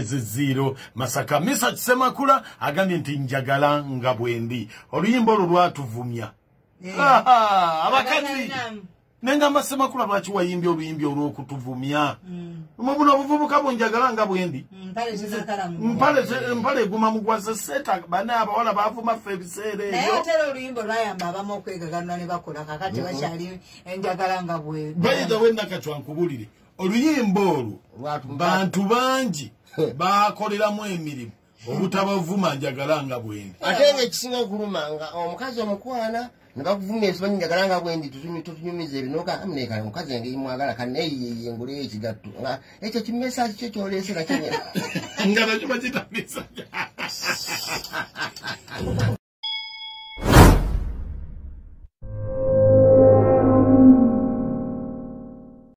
Zero Masaka. Misa Semakula agambye nti njagala nga bwendi. Oluyimba olwo lwatuvumya. Abakazi nengamba Semakula lwaki wayimbye oluyimbi olw'okutuvumya? Mubuno obuvubuka bunjagala nga bwendi. Mpale eguma mugwaze seta bana abawala bavuma ffe ebiseera ebyo. Naye ate era oluyimba lwayamba abamu okwegaganula ne bakola kakati bakyali enjagala nga bwe. By the way, Nakachwa nkubulire oluyimba olwo bantu bangi bakoleramu emirimu obutabavuma njagala nga bwendi. Ate nga ekisinga okuluma nga omukazi omukwana ne bakuvumya esimanyi njagala nga bwendi tutunyumiza ebinoka amneka omukazi engeri mwagala kaneeyiye nguleyo ekigatto nga ekyo kimesa kikyo kyoleese nakyo nga nakyo bakitamisa.